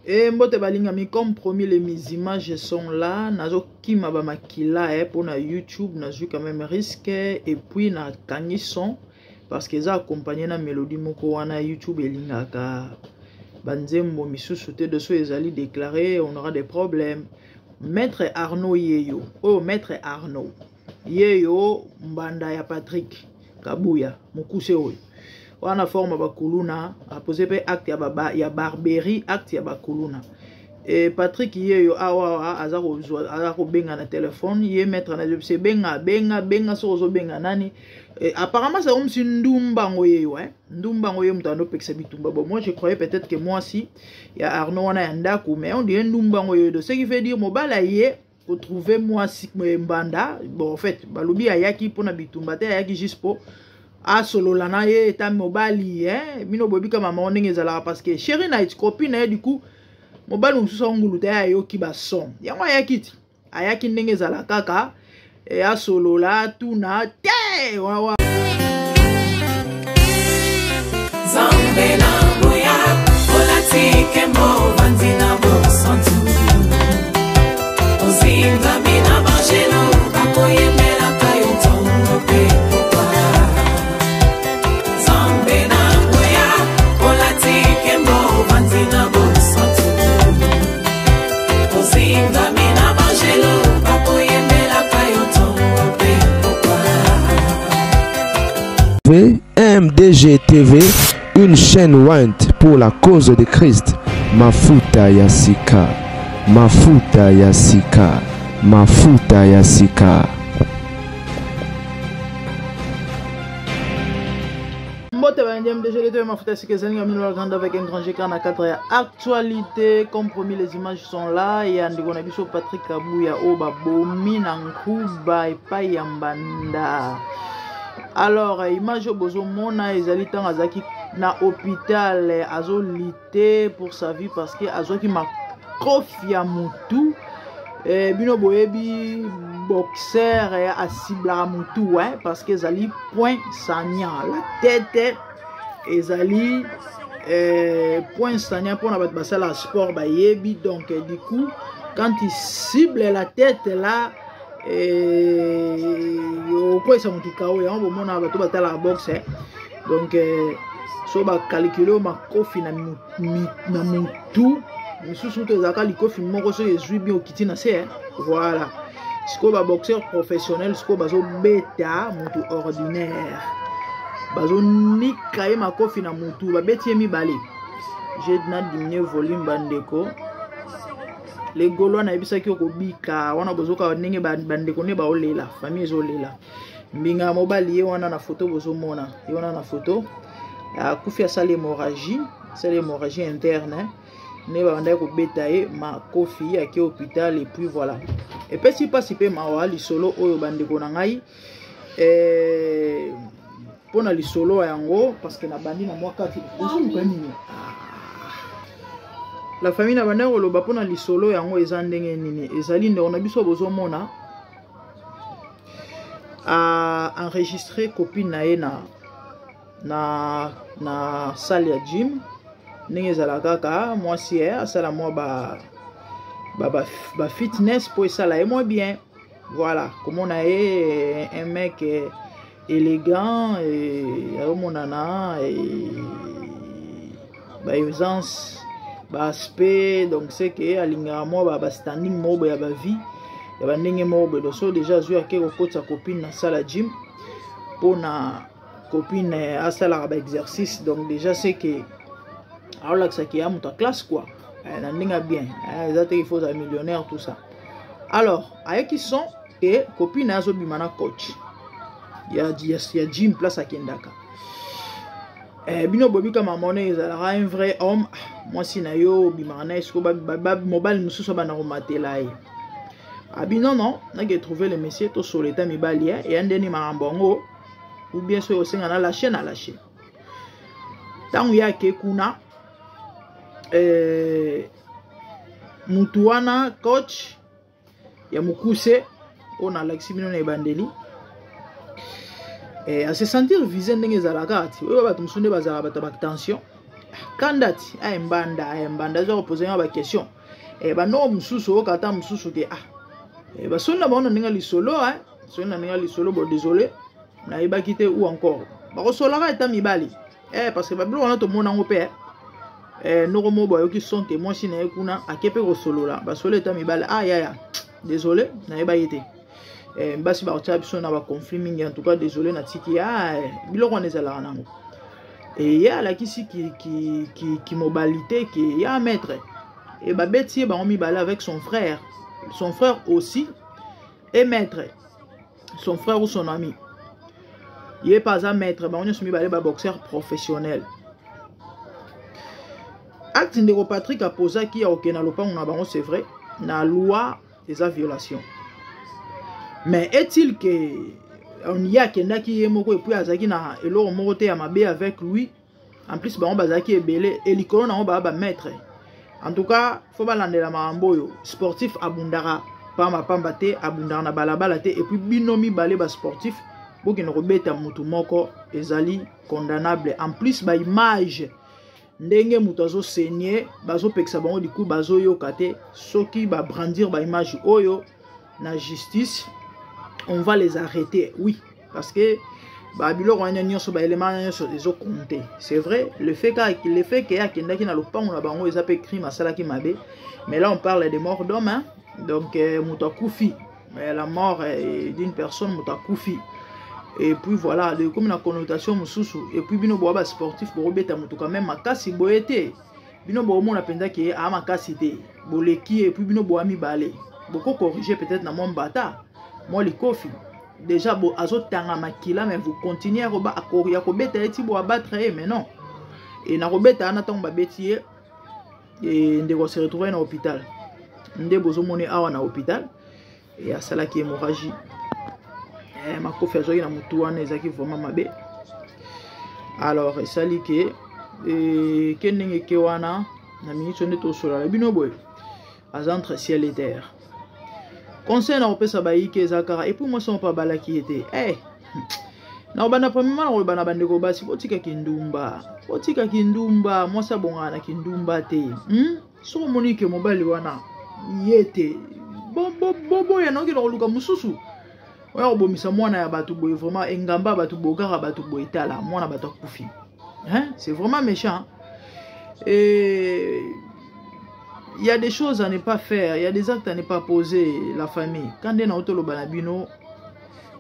E mbote balingami, comme promis les images sont là. Nazokima ba makila eh, pona YouTube nazwi quand même risque et puis na kangi son parce que eza accompagné na mélodie moko wana. YouTube elingaka banzembo misusu te, de so ezali déclaré, on aura des problèmes. Maître Arnaud Yeyo, oh maître Arnaud Yeyo, mbanda ya Patrick Kabuya mokuse oyo wana forme bakuluna, apose mpe acte ya barberie, acte ya bakuluna. E Patrick Yeyo awa aza kozwa, aza kobenga na telefone ye maître na biso, benga benga benga, soki ozobenga nani. E, apparemment c'est comme si ndumba ngo yeyo, hein, ndumba ngo ye moto andopekisa bitumba. Bon, moi je croyais peut-être que mwasi ya Arnaud wana ya ndako, mais on dirait ndumba ngo yeyo. Ce qui veut dire mobala ye kotrouve mwasi mbanda. Bon, en fait balobi ayaki mpona bitumba te, ayaki juste po asolola na ye eta mobali, hein. Bino boyebi mama ndenge ezalaka, parce que chéri na copine na ye, du coup mobali mosusu angulu te, ayoki bason yango, ayaki ti ayaki ndenge ezala kaka e, asolola tuna te. Nzambe na nguya, olati nkembo, ovandi na bosantu, ozingami na bangelo, bakoyembelaka yo ntongo mpe pokwa. Nzambe na nguya, olati nkembo, ovandi na bosantu, ozingami na bangelo, bakoyembelaka yo ntongo mpe pokwa. MDG TV, une chaîne ointe pour la cause de Christ. Mafuta ya sika, Mafuta ya sika, Mafuta ya sika. Mbote balandi MDG TV, mafuta sika, ezali nga mino grande avec un grand GK na cadre ya actualité. Comme promis, les images sont là ya ndeko na biso Patrick Kabuya oyo babomi na Nkuba epai ya Mbanda. Alors image oyo bozomona ezali ntango azalaki na hôpital, azolutter pour sa vie parce que azwaki makofi ya mutu. Bino boyebi boxer asiblaka mutu, hein, parce que ezali point saillant, la tête ezali point saillant mpona bato basalaka sport bayebi. Donc du coup, quand il cible la tête là, okwesa motu kao. Yango bomona bato batalaka boxe. Donc so bacalculer oyo makofi na mutu misusu to ezalaka likofi moko, soki ezwi bien, okiti na se. Voilà, sikoyo baboxeur professionnel sikoyo bazobeta motu ordinaire, bazonika ye makofi na mutu, babeti ye mibale. Je na diminuer volume, bandeko. Les Gaulois, nayebisaki okobika wana, bozoka ndenge bandeko nde baolela, famille ezolela. Mbinga ya mobali ye wana na foto, bozomona ye wana na foto, akufi, asali hémorragie, asali hémorragie interne nde babandaki kobeta ye makofi, ake hôpital et puis voilà. Epesi mpasi mpe mawa lisolo oyo, bandeko na ngai, mpona lisolo yango, parce que nabandi na mwa kati ozoluka nini. La famille, na bandaki koloba mpona lisolo yango eza ndenge nini. Ezali ndeko na biso bozomona a enregistré copine na ye na salle ya gym, ndenge ezala kaka mwasi ye asala mwa ba fitness mpo esala ye mwa bien. Voilà, komona ye un mec élégant, azomonana baaisance, baaspect. Donc c'est que alingaka mwa bastanding moko boye ya bavie ya bandenge moko boye. Donc so déjà azwi, ake kokotisa copine na salle ya gym mpona copine asalaka baexercice. Donc déjà c'est que aolakisaki ya moto ya classe quoi, na ndenge ya bien. Eza te il faut ozala millionnaire, tout ça. Alors ayeki son e copine azobima na coach ya gym place akendaka. Bino bobika mama wana ezalaka un vrai homme, mwasi na yo obimaka na ye, siko mobali mosusu abanda komatela ye. Abi non non, nake trouver le monsieur, tosola eta mibali eya ndeni makambo yango, ou bien soki osenga na lâche na lâche. Ntango ye ake kuna, mutu wana coach ya mokuse oyo nalakisi bino na ebandeli, ase sentir visé ndenge ezalaka ti oyo bato mosusu nde bazalaka bato ya batension. Kanda ti aye mbanda, aye mbanda aza kopose nga baquestion. Eh, banoko mosusu oyoka ata mosusu ke ah, eh, basoli na bango na ndenge lisolo, hein, soli na ndenge lisolo, bo désolé, nayebaki te ou encore bakosolaka eta mibali, eh, parce que babiloko wana tomona yango mpe, eh, noko moko bayoki son ke mwasi na ye kuna ake mpe kosolola, basoli eta mibali, ah yaya, désolé, nayebaki te. Eh, basi bakotia biso na baconflit mingi, en tout cas désolé, natiki, ah, biloko wana ezalaka nango. E ye alakisi kimobalite ki, ki, ke ya maître, e babeti ye bango mibale avec son frère, son frère aussi est maître, son frère ou son ami, ye mpe aza maître, bango nyonso mibale baboxeur professionnel. Acte ndeko Patrick apozaki ya kokende na lopango na bango, c'est vrai, na loi eza violation, mais est-il que ye akendaki ye moko, et puis azalaki na eloko moko te ya mabe avec lui? En plus bango bazalaki ebele, e likolo nango baya bamaître. En tout cas faut balandela makambo oyo. Sportif abundaka pamba pamba te, abundaka na balabala te. Et puis bino mibale basportif bokende kobeta mutu moko, ezali condamnable. En plus baimage ndenge moto azosenye, bazopekisa bango liku, bazoyoka te. Soki babrandir baimage oyo na justice, on va les arrêter, oui, parce que babiloko wana nyonso, baélément wana nyonso ezocompte. C'est vrai, le fait ke akendaki na lopango na bango eza mpe crime, asalaki mabe, mais là on parle de mort d'homme, hein? Donc moto akufi, la mort d'une personne, moto akufi, et puis voilà, komi na connotation mosusu. Et puis bino boya basportif, bokobeta moto quand même makasi boye te. Bino bokomona mpenza ke aa makasi te, boleki. Et puis bino boya mibale, bokocorrige peut-être na mwa mbata, mwa likofi déjà, bo azotanga makila, mais vous continuez ya kobeta ye ti bo abattre ye. Mais non, e na kobeta wana, ntango babeti ye, e ndeko se retrouve na hôpital. Nde bozomoni awa na hôpital, e asalaki hémorragie. Makofi azwaki na motu wana ezalaki vraiment mabe. Alors esali ke ke ndenge ke wana na miniti nde tosolola bino boye, aza entre ciel et terre. Conseil na kopesa bayike eza kaka, et puis mwasi moko abalaki ye te. Hey, na kobanda premièrement na koloba na bandeko basi, botika kindumba, botika kindumba. Mwasi abongaka na kindumba te, Soki omoni ke mobali wana ye te, boboya, naokende koluka mosusu. Oya kobomisa mwana ya bato boye, vraiment engamba bato bogaka bato boye, tala mwana bato akufi, hein? C'est vraiment méchant. Et il y a des choses à ne pas faire, il y a des actes à ne pas poser, la famille. Quand nde na otoloba na bino,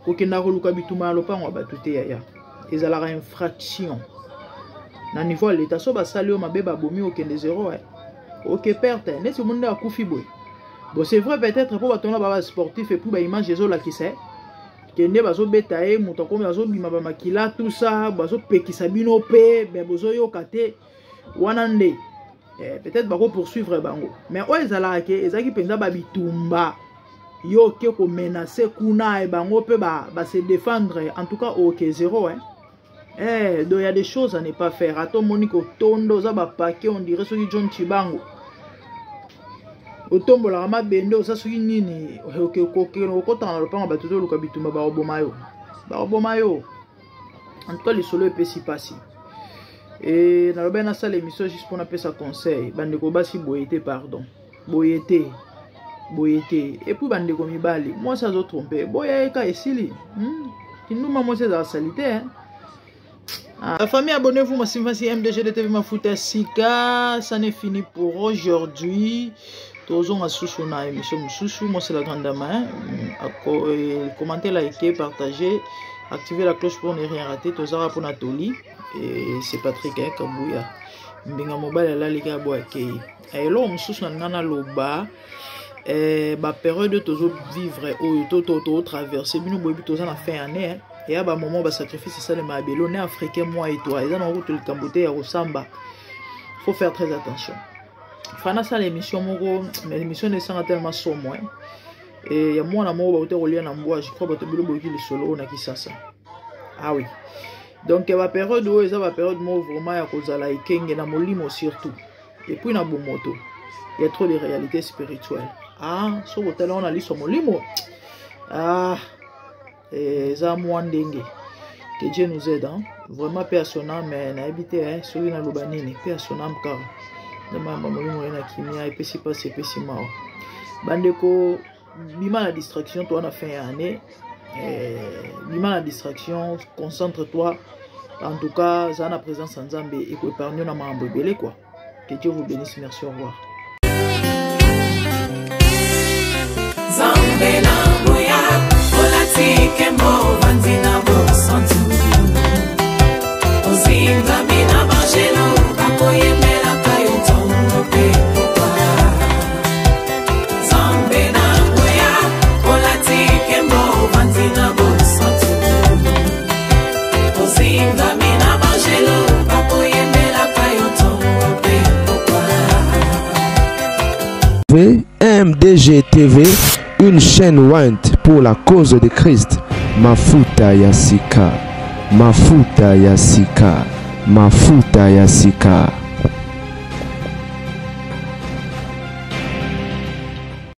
kokenda koluka bitumba na lopango ya bato te, yaya, ezalaka infraction na niveau ya leta. So basali oyo mabe, babomi, okende zero, eh. Oke perte neti omoni nde akufi boye. Bon, c'est vrai, peut-être mpo bato wana baba sportif, et puis baimage ezolakisa kende bazobeta ye, moto akomi azobima bamakila, tout ça, bazopekisa bino mpe me bozoyoka te. Wana nde peut-être bakopoursuivre bango. Mais oyo ezalaka ke ezalaki mpenza babitumba, yo oke komenace kuna, e bango mpe base défendre, en tout cas oke zéro, hein? Eh, donc il y a des choses à ne pas faire. Ata omoni kotonda, oza bapake, on dirait soki John Chibango, otombolaka mabende, oza soki nini, okotaka na lopango bato, toluka bitumba, bakoboma yo, bakoboma yo. En tout cas lisolo epesi mpasi. E nalobi nasala émission juste mpona apesa conseil. Bandeko basi, boye te, pardon, boye te, boye te. Et puis bandeko mibali, mwasi azotrompe, boya ye ka esili, Kindumba mwasi ezala sali te, hein? Ah. La famille, abonnez-vous massivement si MDG de TV Mafuta Sika. Ça n'est fini pour aujourd'hui. Tozonga susu na émission mosusu. Moi, c'est la grande dame, hein? Commentez, likez, partagez, activez la cloche pour ne rien rater. Tozara pour Natoli. Et c'est Patrick, hein, Kabouya. Mbinga mobile alalika bo akei. Eloko mosusu na nga naloba, bapériode oyo tozovivre, oyo totraverse, bino boyebi, toza na fin année, hein. Eya bamoment basacrifice esalema ya belo ne africain, moi et toi, eza nango kutu likambo te ya kosamba. Faut faire très attention. Fa nasala émission moko, mais émission nesanga tellement somo, hein. E ya mwana moko bauta kolia na mbwa, je crois bato bino boyoki lisolo oyo na Kisasa. Ah oui, donc bapériode oyo eza bapériode moko vraiment ya kozala ekenge na molimo surtout, et puis na bomoto. Il y a trop de réalités spirituelles. Ah, soki otali wana liso molimo, ah, eza mwa ndenge. Que Dieu nous aide, hein? Vraiment, paix à son âme, nayebi te, hein? Soki naloba nini, paix à son âme kaka. Nzambe ayamba molimo ye na kimia, epesi mpasi, epesi mawa. Bandeko, bima na distraction, toi na fin ya année. Bima na distraction, concentre-toi. En tout cas, za na présence ya Nzambe ekoépargne na makambo ebele, quoi. Que Dieu vous bénisse, merci, au revoir. Nzambe na nguya, olati nkembo, ovandi na bosantu, ozingami na banjelu, bakoyembelaka yo ntongo mpe pokwa. Nzambe na nguya, olati nkembo, ovandi na bosantu, ozingami na banjelu, bakoyembelaka yo ntongo mpe pokwa. MDG TV, une chaîne ointe pour la cause de Christ. Mafuta ya sika, Mafuta ya sika, Mafuta ya sika.